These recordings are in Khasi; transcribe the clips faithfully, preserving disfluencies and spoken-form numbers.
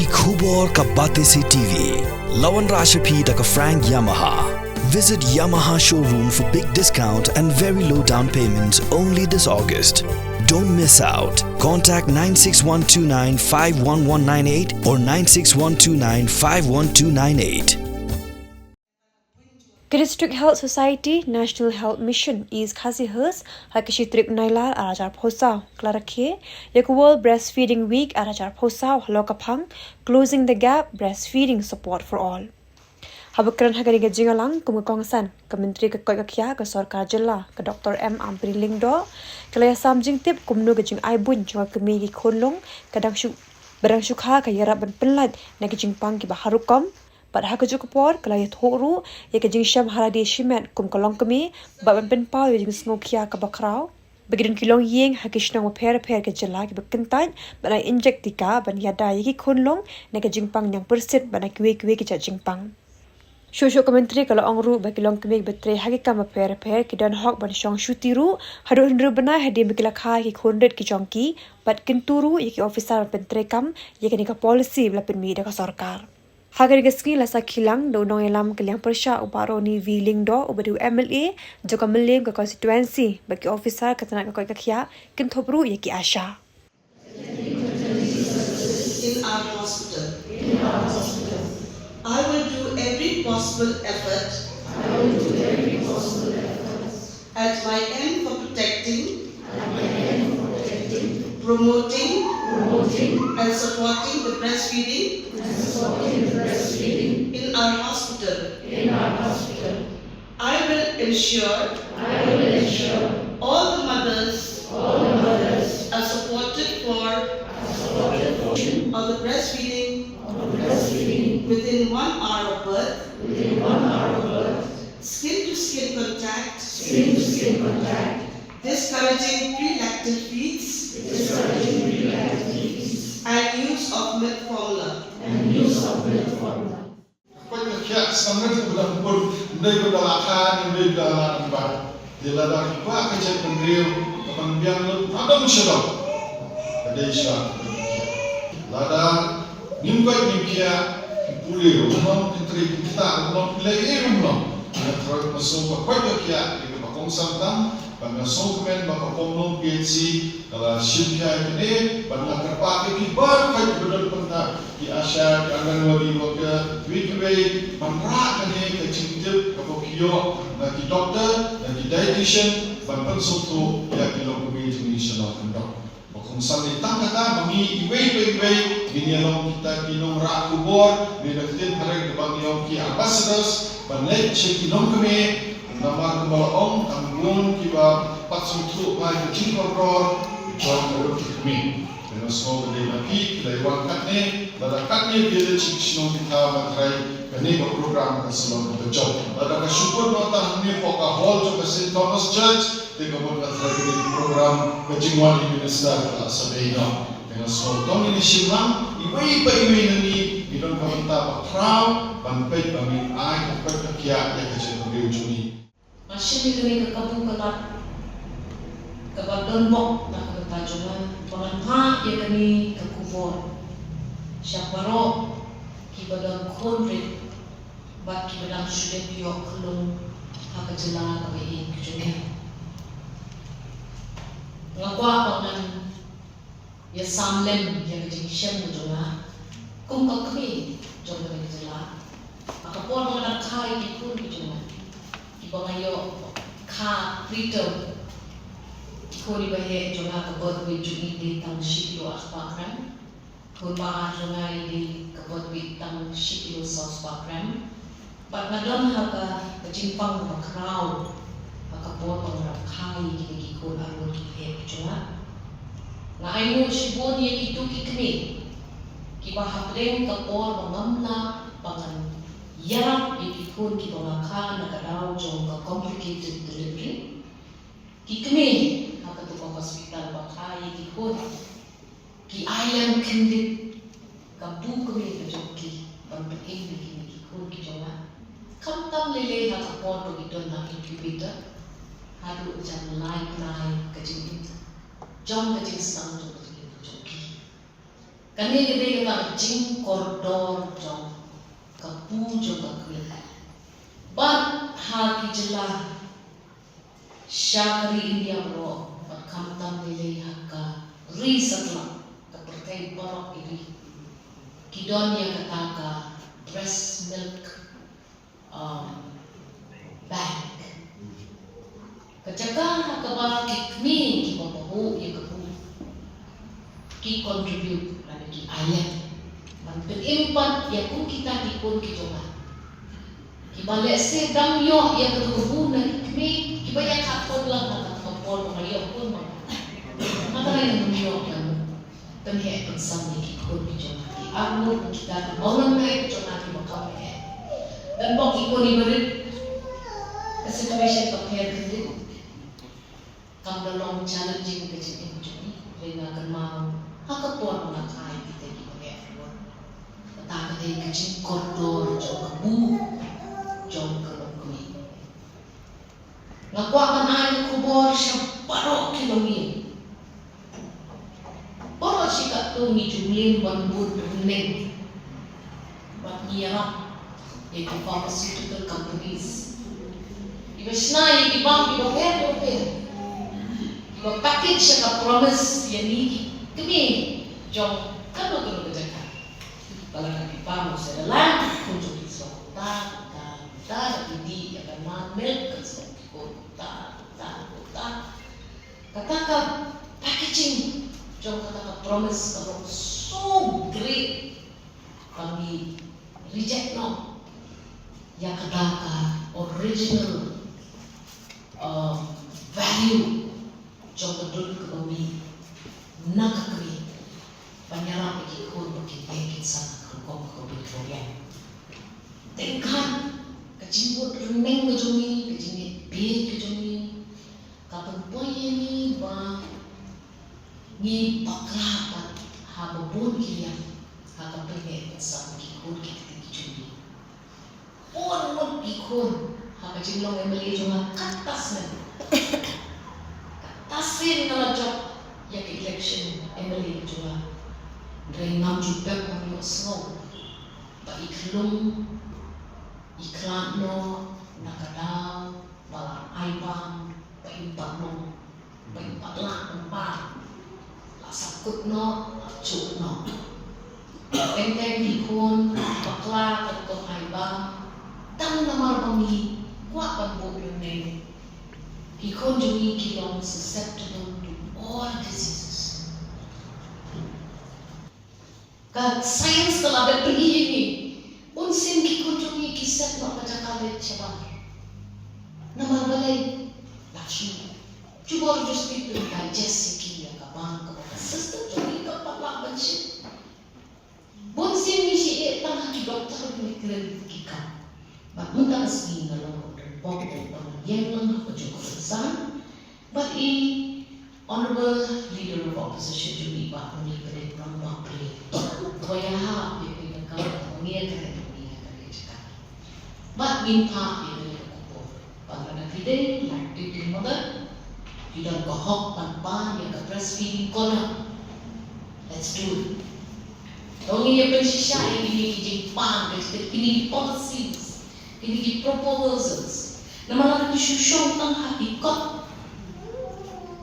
Ki khubor ka Batesi T V. La wanrah sha phi da ka Frank Yamaha. Visit Yamaha showroom for big discount and very low down payments only this August. Don't miss out. Contact nine six one two nine five one one nine eight or nine six one two nine five one two nine eight. Ka District Health Society, National Health Mission, East Khasi Hills, ha ka shi tarik Nailar ar hajar arphew saw, ka la rakhe ïa ka World Breastfeeding Week ar hajar arphew saw halor ka phang Closing the Gap, Breastfeeding Support for All. Haba kren ha kane ka jingïalang kum ka kongsan, ka Myntri ka koit ka khiah ka Sorkar Jylla, ka Doctor M Ampareen Lyngdoh, ka la ïasam jingtip kumno ka jingai buiñ jong ka kmie ki khunlung ka dang shu, ba dang shu kha ka ïarap ban pynlait na ki jingpang kiba har rukom. Bad ha kajuh ka por ka la ïathuh ruh ïa ka jingshem ha lade shimet kum ka longkmie, bad ban pynpaw ïa ka jingsngewkhia kaba khraw ba ki don ki longïing ha ki shnong bapher bapher ka jylla kiba kyntait ban ai injek tika ban ïada ïa ki khunlung na ka jingpang ñiangpyrsit bad na kiwei kiwei ki jait jingpang. Shuh shuh ka Myntri ka la ong ruh ba ki longkmie kiba trei ha ki kam bapher bapher ki don hok ban shong shuti ruh haduh hynriew bnai hadien ba ki la kha ïa ki khun rit ki jong ki, bad kyntu ruh ïa ki ophisar ban pyntreikam ïa kane ka polisi ba la pynmih da ka sorkar. Ha kane ka sngi la sakhi lang da u nongïalam ka liang pyrshah u Bah Ronnie V Lyngdoh uba dei u M L A jong ka Mylliem ka constituency, bad ki ophisar ka tnat ka koit ka khiah, kynthup ruh ïa ki ASHA. In our hospital. I will do every possible effort. I will do every possible effort. At my end for protecting. At my end for protecting. Promoting. Promoting. And supporting the breastfeeding. And supporting the breastfeeding. In our hospital. In our hospital. I will ensure. I will ensure. All the mothers. All the mothers. Are supported for. Are supported for. On the breastfeeding. On the breastfeeding. Within one hour of birth. Within one hour of birth. Skin to skin contact. Skin to skin contact. Discouraging pre-lactal feeds. Discouraging pre-lactal feeds. And use of milk formula. And use of milk formula. Ka koit ka khiah sngewbha ba la pun, ym dei ba la kha, ym dei ba la nang ba. Te lada ki kwah ka jaitbynriew ka ban biang lut, ka dang sha dong. Ka dei sha. Lada ngim koit ngim khiah, ki pule ruh ym long, ki trei ki ktah ruh ym long, ki leh ei ruh ym long. Nga throi ka sngewbha ka koit ka khiah ïa kaba kongsan tam, bad nga sngewkmen ba ka Pamlong P H C ka la shim khia ïa kane, bad nga kyrpad ïa ki baroh kiba don bynta, ki ASHA, ki Anganwadi worker, kiwei kiwei, ban rah kane ka jingtip kaba ki ïoh na ki doktor, na ki dietitian, ban pynsngewthuh ïa ki longkmie jong ngi sha la kyndong. Ba kongsan dei tang kata ba ngi iwei pa iwei ngin ïa long kita ki nongrah khubor, ne da ka ktien phareng kaba ngi ong ki ambassadors, ban leit sha ki longkmie, namar kumba la ong, tang bun kiba pat sngewthuh ba ka jingkordor ki jong ka ruh ki kmie. Te nga sngew ba dei na phi ki la ïa wan katne, lada katne phi leit sha ki shnong ki thaw, nga tharai kane ka program kan sa long kaba jop. Lada ka shu kut noh tang hangne hapoh ka hall jong ka Saint Thomas Church, te ka mut nga tharai kane ka program ka jingwan i minister ka la sa dei noh. Te nga sngew tang ïa kane shim lang, iwei pa iwei na ngi ngi don ka bynta ba khraw ban peit ba ngin ai ka koit ka khiah ïa ka jaitbynriew jong ngi. Nga shim ïa kane ka kabu ka lad kaba donbok na ka bynta jong nga ba ngan phah ïa kane ka khubor sha baroh kiba don khun rit bad kiba dang shu dep ïoh khyllung ha ka jylla kaba ïeit ka jong ngi. Nga kwah ba ngan ïa sam lem ïa ka jingshem ka jong nga kum ka kmie jong kane ka jylla. Ha ka por ba nga dang kha ïa ki khun ki jong nga, kiba nga ïoh kha preterm, ki khun iba heh jong nga ka birth weight jong i dei tang shi kilo arspah gram. Khun ba ar jong nga i dei ka birth weight tang shi kilo sawspah gram. Bad nga don ha ka, ka jingpang kaba khraw ha ka por ba nga dang kha ïa kine ki khun arngut ki heh ki jong nga. Nga ainguh shibun ïa kito ki kmie kiba hapdeng ka por ba ngam lah ba ngan ïarap ïa ki khun kiba nga kha na ka daw jong ka complicated delivery, ki kmie ha kato ka hospital ba kha ïa ki khun ki ai lem khyndiat ka bukmie ka jong ki ban pynim ïa kine ki khun ki jong nga. Khamtam lei lei ha ka por ba ki don ha incubator haduh jan lai bnai ka jingim jong ka jingsdang jong ka jingim ka jong ki. Kane ka dei kata ka jingkordor jong ka bu jong ka kmie. Bad ha ki jylla sha ka ri India baroh, bad khamtam lei lei ha ka ri satlak, ka pyrthei baroh iri, ki don ïa kata ka breast milk um, bank. Ka jaka ha kaba ki kmie kiba pahuh ïa ka bu ki contribute lane ki ai lem ban pynim pat ïa kum kita ki khun ki jong nga kiba lehse dang ïoh ïa kata ka bu na ki kmie kiba ïa ka khun lang ha kata ka por ba nga ïoh khun ba nga trai ngan ïoh ïa u. Pynheh pynsan ïa ki khun ki jong nga, ki arngut kita ki mawlam nai ki jong nga kiba kham heh. Don bok ki khun iba rit, ka situation ka pher khyndiat. Kam da long challenging ka jingim jong ngi. Hynrei nga kynmaw ha ka por ba nga ai kita kiba heh arngut, kata ka dei ka jingkordor jong ka bu jong ka longkmie. Nga kwah ban ai ka khubor sha baroh ki longïing. Baroh shi katto ngi ju ngim ban bud rynning bad ngi ïarap ïa ki pharmaceutical companies kiba shna ïa ki bam kiba pher kiba pher, kiba package ïa ka promise ïa ngi ki kmie jong kano kano ka jaka. Ba la ka ki bam u seh da lang, khun jong ki sdang uta uta uta, da ki dih ïa ka nan milk kan sdang ki khun uta uta uta. Kata ka packaging jong kata ka promise ka long so great ba ngi reject noh ïa kata ka original, um, value jong ka dur kaba mih na ka kmie ban ïarap ïa ki khun ba kin beh kin san ha ka rukom kaba biang. Tang ka jingbud rynning ka jong ngi, ka jingngeit bieit ka jong ngi, ka pynpoi ïa ngi ba ngi bakla pat ha ba bun ki liang ha ka pynbeh pynsan ki khun ki kti ki jong ngi. Bun ngut ki khun ha ka jinglong M L A jong nga, katta sien, katta sien nga la jop ïa ka election M L A jong nga. Hynrei ngam ju pep, ngam ïohsngew ba i khlung i khlad noh na ka daw ba la ai bam, ba im pat long, ba im pat lah ban pang. La sah kut noh, la juh noh. Teng teng ki khun bakla ka rukom ai bam tang namar ba ngi kwah ban bud rynning. Ki khun jong ngi ki long susceptible to all diseases. Ka science ka la beh pyni ïa ngi. Bun sien ki khun jong ngi ki set noh ka jaka leit shabar. Namar balei? La shu jubor justi pyndigest ïa ki ïa ka bam kaba ka system jong ngi kam pat lah ban shim. Bun sien ngi shu ïeh tang ha ki doktor, ngi kren ki kam. Bad mynta ka sngi nga long u donbok, u donbok ïeng lang ha kajuh ka rynsan. Bad i Honourable Leader of Opposition jong ngi, Bah Murli Pillay, u long u nongpynim. Uba ïahap ïa kane ka kam, uba ngi ïa kren, uba ngi ïa kren jaka. Bad ngin phah ïa kane ka khubor. Bad lada phi dei lactating mother, phi don ka hok ban pan ïa ka breastfeeding corner. Let's do it. To ngin ïa pynshisha ïa kine ki jingpan, ïa kine ki policies, kine ki proposals. Namar lada ki shu shong tang ha ki kot,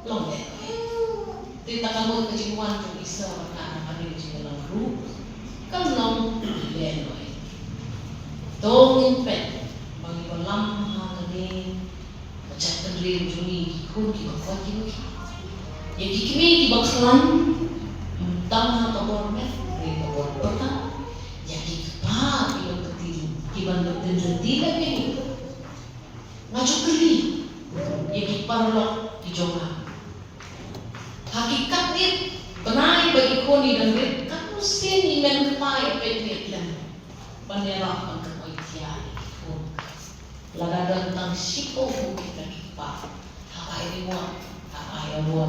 long lehnoh. Te ta ka mut ka jingwan jong Isor na kane ka jingïalang ruh kan long lehnoh. To ngin peit ba ngi wallam ha kane ka jaitbynriew jong ngi, ki khun kiba koit kiba khiah, ïa ki kmie kiba khlaiñ, ym tang ha ka bor met, hynrei ka bor pyrkhat, ïa ki kpa kiban pynrem, kiban pynrem lem ïa ngi. Nga ju kylli ïa ki paralok ki jong nga, ha ki katto katne bnai ba ki khun ki dang rit, katno sien i mei i pa i peit lem ban ïarap ban kynnoh thiah ïa ki khun? Lada don tang shiphew ngut kita ki kpa ha Ri Bhoi, ha Ri Bhoi,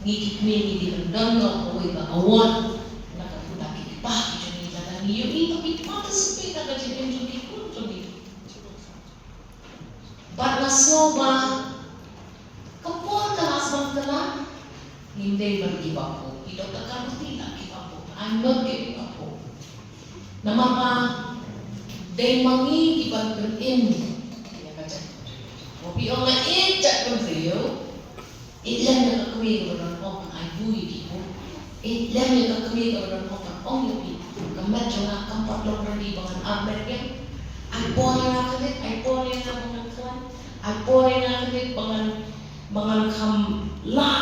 ngi ki kmie ngi dei ban don noh kawei ka award na ka bynta ki kpa ki jong ngi, lada ngi ïohi ba ki participate ha ka jingim jong ki khun jong ngi. Bad nga sngew ba ka por ka la sdang, ka la, ngim dei ban give up hope. I Doctor Karmoti la give up hope. I I'm not giving up hope. Namar ba dei ma ngi ki ban pynim ïa ka jaitbynriew. Ba phi ong la ïa ka jaitbynriew, ïeit lem ïa ka kmie kaba don hok ban ai buh ïa ki khun. Ïeit lem ïa ka kmie kaba don hok ban ong ïa phi, ka met jong nga kam pat long ready ba ngan armet ïa. Ai por ïa nga kane, ai por ïa nga ba ngan khlaiñ. Ai por ïa nga kane ba ngan, ba ngan kham lah.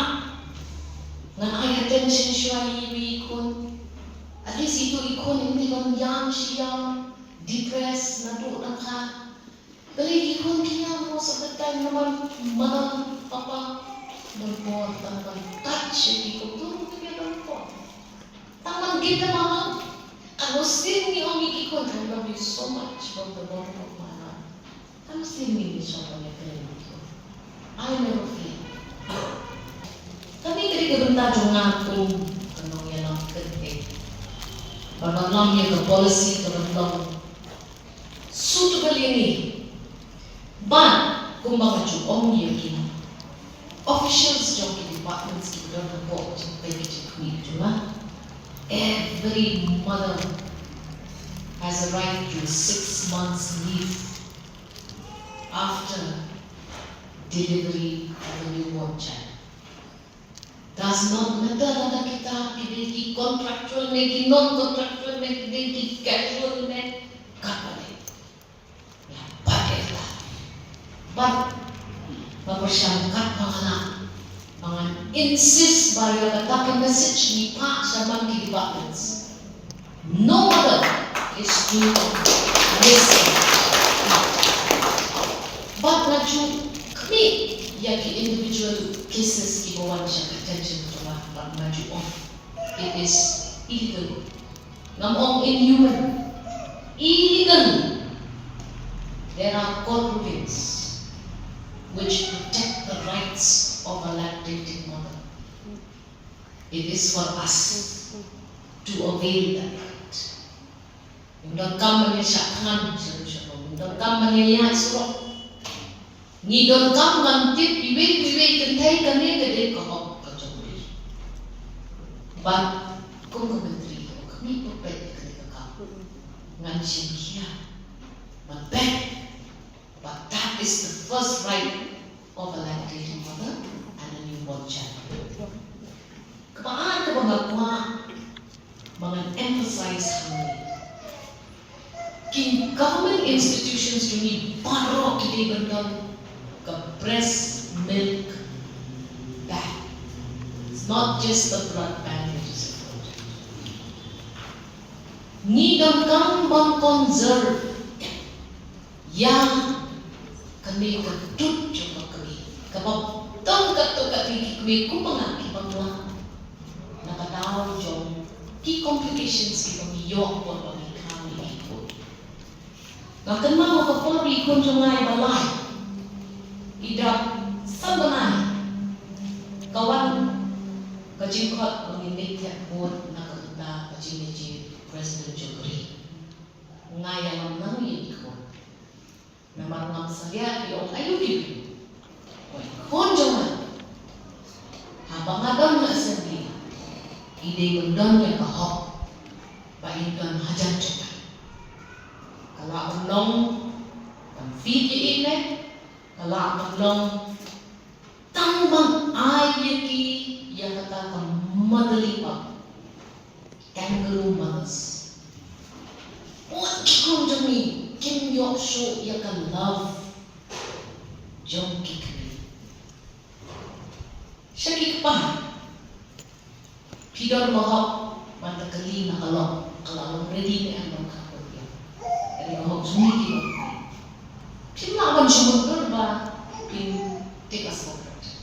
Ngan ai attention shuwa ïa i khun. At least ito i khun in dei ban ïam shi ïam, depressed naduh na kha. Balei ki khun ki ïam most of the time namar mother, papa don por tang ban touch ïa ki khun, tu ki don por. Tang ban give them a hug. Ka long sien ngi ong ïa ki khun, I love you so much from the bottom of my heart. Ka long sien ngi ïa shong ban ïa kren ïa ki khun. I never fail. Kane ka dei ka bynta jong nga kum ka nongïalam kynthei. Ban lam ïa ka policy ka ban long suitable ïa ngi. Bad kumba nga ju ong ïa ki officials jong ki departments ki don hapoh jingpeit ki jingkhmih jong nga. Every mother has a right to six months leave after delivery of a newborn child. Does not matter lada kita ki dei ki contractual ne ki non contractual ne ki dei ki casual ne katba dei. Ïa, bad ïa kita. Bad nga pyrshang katba nga lah ba ngan insist ba ïa kata ka message ngi phah sha man ki departments. No mother is to miss. Bad nga ju khmih ïa ki individual cases kiba wan sha ka attention jong nga bad nga ju ong it is illegal. Ngam ong inhuman. Illegal. There are court rulings which protect the rights of a lactating mother. It is for us to avail that right. Ngim donkam ban ïa shah thngan sharum sharum, ngim donkam ban ïa ïaid surok. Ngi donkam ban tip iwei pa iwei kynthei kane ka dei ka hok ka jong ngi. Bad kum ka myntri kaba khmih ba peit ïa kane ka kam, ngan shim khia ban peit. But that is the first right of a lactating mother and a newborn child. Kaba ar kaba nga kwah ba ngan emphasize hangne, ki government institutions jong ngi baroh ki dei ban don ka breast milk bank. It's not just the blood bank, it is a project. Ngi donkam ban conserve ïa kane ka dud jong ka kmie kaba don katto katne ki kmie kum ma nga kiba wan na ka daw jong ki complications kiba ngi ïoh por ba ngi khang ïa ki khun. Nga kynmaw ka por ba i khun jong nga iba lai i dap san bnai, ka wan ka jingkhot ba ngin leit thied vote na ka bynta ka jingïachieve President jong ka ri. Nga ïalam lang ïa i khun. Namar ngam salia ki ong aïu ki briew. Ko i khun jong nga, haba nga don ha assembly, i dei ban don ïa ka hok ba in don hajan jong nga. Ka lah ban long ban feed ïa i ne, ka lah ban long tang ban ai ïa ki ïa kata ka motherly hug. Kangaroo mothers. Bun ki khun jong ngi kim ïoh shuh ïa ka love jong ki kmie. Sha ki kpa, phi don ba hok ban da kylli na ka lok, ka la long ready ne em ban kha khun ïa. Ka dei ka hok jong ngi ki lok. Phim lah ban shu mutdur ba phin take us for granted.